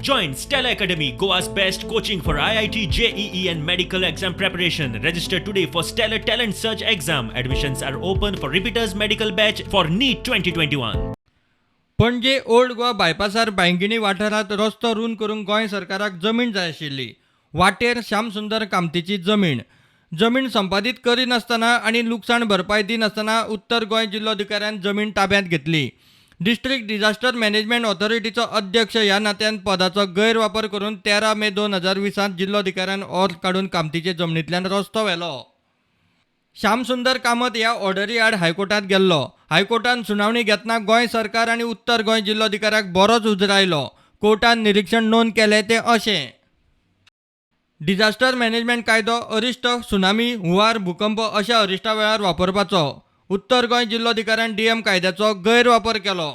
Join Stellar Academy, Goa's best coaching for IIT, JEE, and medical exam preparation. Register today for Stellar Talent Search exam. Admissions are open for repeaters medical batch for NEET 2021. Panaji old Goa बायपासार Bainguinim वाठारांत रस्तो रूंद करूंक गोंय सरकाराक जमीन जाय आशिल्ली. वाटेर श्यामसुंदर कामतीची जमीन. जमीन संपादीत करिनासतना आनी लुकसाण भरपाय दिनासतना उत्तर गोंय जिल्लोधिकाऱ्यान जमीन ताब्यांत घेतली. डिस्ट्रिक्ट डिझास्टर मॅनेजमेंट ऑथॉरिटीचो अध्यक्ष ह्या नात्यान पदाचो गैरवापर करून 13 मे 2020त जिल्लोधिकाऱ्यान ऑर्द काडून कामतीचे जमनींतल्यान रस्तो व्हेलो. श्यामसुंदर कामत ह्या ऑर्डरी आड हायकोर्टात गेल्लो. हायकोर्टान सुनावणी घेतना गोंय सरकार आनी उत्तर गोंय जिल्लोधिकाऱ्याक बरोच उजरायलो. कोर्टान निरिक्षण नोंद केलें तें अशें: डिझास्टर मॅनेजमेंट कायदो अरिश्ट, सुनामी, हुंवार, भूकंप अशा अरिश्टा वेळार वापरपाचो. उत्तर गोंय जिल्लोधिकाऱ्यान डीएम कायद्याचो गैरवापर केलो.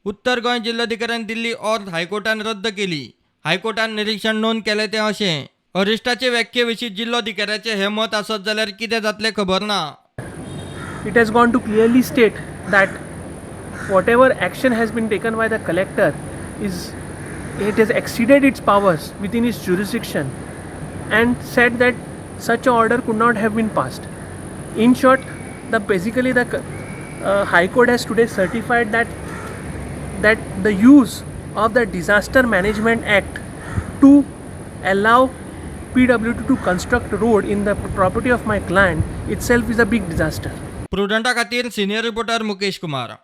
उत्तर गोंय जिल्लोधिकाऱ्यान दिल्ली ऑर्द हायकोर्टान रद्द केली. हायकोर्टान निरिक्षण नोंद केलें तें अशें: अरिश्टाचे व्याख्ये विशीं जिल्लोधिकाऱ्याचें हें मत आसत जाल्यार कितें जातलें खबर ना. It has gone to clearly state that whatever action has been taken by the collector is, it has exceeded its powers within its jurisdiction and said that such a order could not have been passed. In short, the basically the High Court has today certified that the use of the Disaster Management Act to allow PWD to construct road in the property of my client itself is a big disaster. प्रुडंटा खातीर senior reporter Mukesh Kumar.